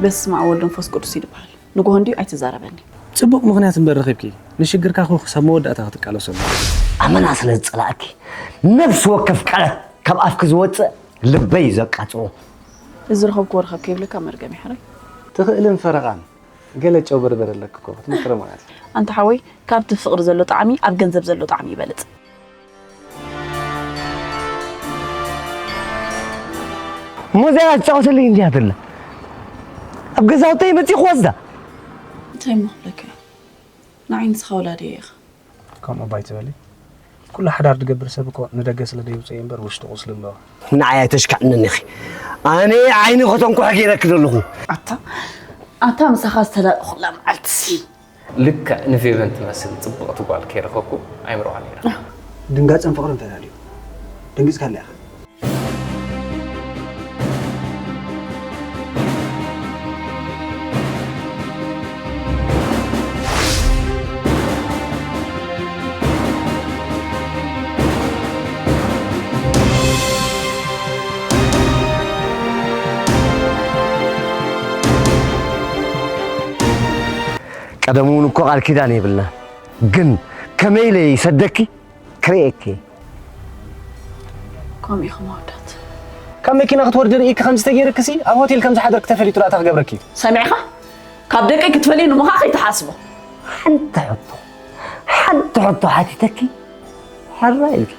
በስመ ኣብ ወወልድ ወመንፈስ ቅዱስ እዩ ዝበሃል። ንግሆ እንድዩ ኣይትዛረበኒ። ጽቡቕ ምኽንያት እምበር ረኺብኪ፣ ንሽግርካ እኮ ክሳብ መወዳእታ ክትቃለሶ ኣለኪ። ኣመና ስለ ዝጸላእኪ ነፍሲ ወከፍ ቃላት ካብ ኣፍኪ ዝወጽእ ልበይ እዩ ዘቃጽዎ። እዚ ዝረኸብክዎ ርኸብ ከይብለካ መርገም ይሕረይ። ትኽእልን ፈረቓን ገለ ጨው በርበረ ኣለኪ እኮ ክትምቅሪ ማለት እዩ። ኣንታ ሓወይ ካብቲ ፍቕሪ ዘሎ ጣዕሚ ኣብ ገንዘብ ዘሎ ጣዕሚ ይበልጽ። ሞዛያ ትጫወተለይ እንዲያ ትብላ ኣብ ገዛውተይ መፂእ ክወስዳ እንታይ እሞ ክብለካ እዩ ንዓይ ንስኻ ወላዲየ ኢኻ ከምኡ እባ ኣይትበሊ ኩሉ ሓዳር ዝገብር ሰብ እኮ ንደገ ስለ ደይውፅእ እዩ እምበር ውሽጡ ቁስሊ ኣለዎ ንዓይ ኣይተሽክዕንን ኢኺ ኣነ ዓይኒ ከተንኩሐ ገይረኪ ዘለኹ ኣታ ኣታ ምሳኻ ዝተላእኹላ መዓልትሲ ልክዕ ንፌቨን ትመስል ጽብቕቲ ጓል ከይረኸብኩ ኣይምርዖን ነይረ። ድንጋጸን ፍቕርን ተላልዩ። ደንጊጽካላ ኢኻ። ቀደም እውን እኮ ቃል ኪዳን የብልና ግን ከመይ ኢለ ይሰደኪ ክርእየኪ ከምኡ ኢኹም ኣወዳት ካብ መኪና ክትወርዲ ርእይኪ ከም ዝተገይርክሲ ኣብ ሆቴል ከም ዝሓደርክ ተፈሊጡ ዳኣ ክገብረኪ ሰሚዕኻ ካብ ደቀይ ክትፈልየ ንሞኻ ከይትሓስቦ ሓንቲ ሕቶ ሓንቲ ሕቶ ሓቲተኪ ሕራ ኢልኪ